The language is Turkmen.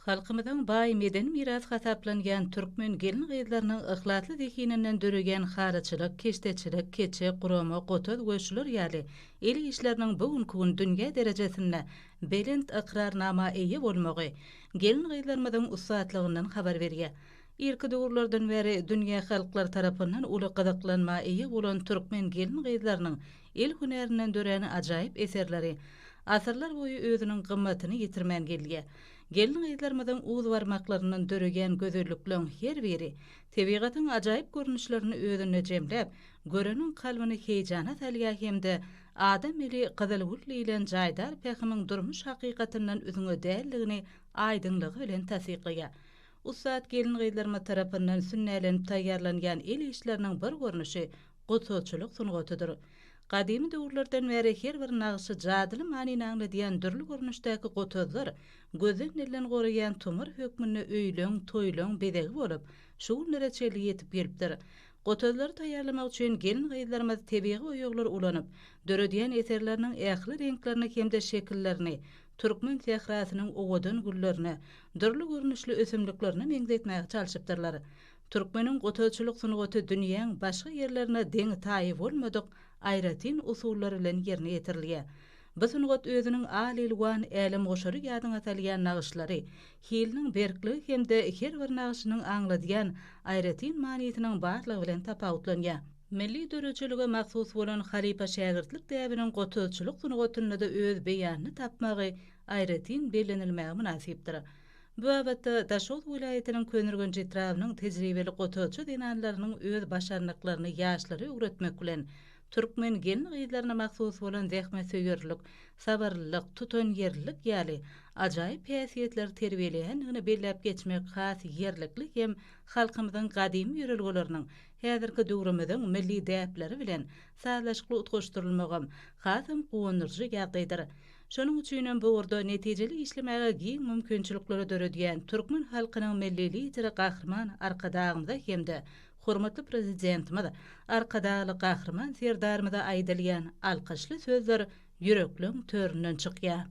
Halkymyzyň baý medeni mirasy hasaplanýan türkmen gelin-gyzlarynyň yhlasly zehininden döreýän halyçylyk, keşdeçilik, keçe, gurama, gotaz we şular ýaly el işleriniň bu günki gün dünýä derejesinde belent ykrarnama eýe bolmagy gelin-gyzlarymyzyň ussatlygyndan habar berýär. Irki döwürlerden bäri dünýä halklary tarapyndan uly gyzyklanma eýe bolan türkmen gelin-gyzlarynyň el hünärinden dörän ajaýyp eserleri asyrlar boýy özüniň gymmatyny ýitirmän gelýär. Gelin-gyzlarymyzyň uz barmaklaryndan döreýän gözellikleň her biri tebigatyň ajaýyp görnüşlerini özünde jemläp, göreniň kalbyny heýjana salýar hem-de adam eli gyzyl gül diýlen jaýdar pähimiň durmuş hakykatyndan üzňe däldigini aýdyňlygy bilen tassyklaýar. Ussat gelin-gyzlarymyz tarapyndan sünnälenip taýýarlanýan el işleriniň bir görnüşi gutulçylyk sungatydyr. Gadymy döwürlerden bäri her bir nagşy jadyly manyny aňladýan dürli görnüşdäki gotazlar gözden-dilden goraýan tumar hökmünde öýleň, toýlaň bezegi bolup, şu günlere çenli ýetip gelipdir. Gotazlary taýýarlamak üçin gelin-gyzlarymyz tebigy boýaglary ulanyp, döredýän eserleriniň ähli reňklerini hem-de şekillerini türkmen sährasynyň owadan güllerine, dürli görnüşli ösümliklerine meňzetmäge çalşypdyrlar. Türkmeniň gotazçylyk sungaty dünýäň başga ýerlerinde deňi-taýy bolmadyk aýratyn usullar bilen ýerine ýetirilýär. Bu sungat özüniň al-elwan älemgoşary ýadyňa salýan nagyşlary, hiliniň berkligi hem-de her bir nagyşynyň aňladýan aýratyn manysynyň barlygy bilen tapawutlanýar. Milli döredijilige mahsus bolan halypa-şägirtlik däbiniň gotazçylyk sungatynda-da öz beýanyny tapmagy aýratyn bellenilmäge mynasypdyr. Bu babatda Daşoguz welaýatynyň Köneürgenç etrabynyň tejribeli gotazçy zenanlarynyň öz başarnyklaryny ýaşlara öwretmek bilen, türkmen gelin-gyzlaryna mahsus bolan zähmetsöýerlik, sabyrlylyk, tutanýerlilik ýaly ajaýyp häsiýetleri terbiýeleýändigini belläp geçmek has ýerlikli hem halkymyzyň gadymy ýörelgeleriniň häzirki döwrümiziň milli däpleri bilen sazlaşykly utgaşdyrylmagam hasam guwandyryjy ýagdaýdyr. Şonuň üçinem bu ugurda netijeli işlemäge giň mümkinçilikleri döredýän türkmen halkynyň Milli Lideri Gahryman Arkadagymyza hem-de hormatly Prezidentimiz Arkadagly Gahryman Serdarymyza aýdylýan alkyşly sözler ýürekleň töründen çykýar.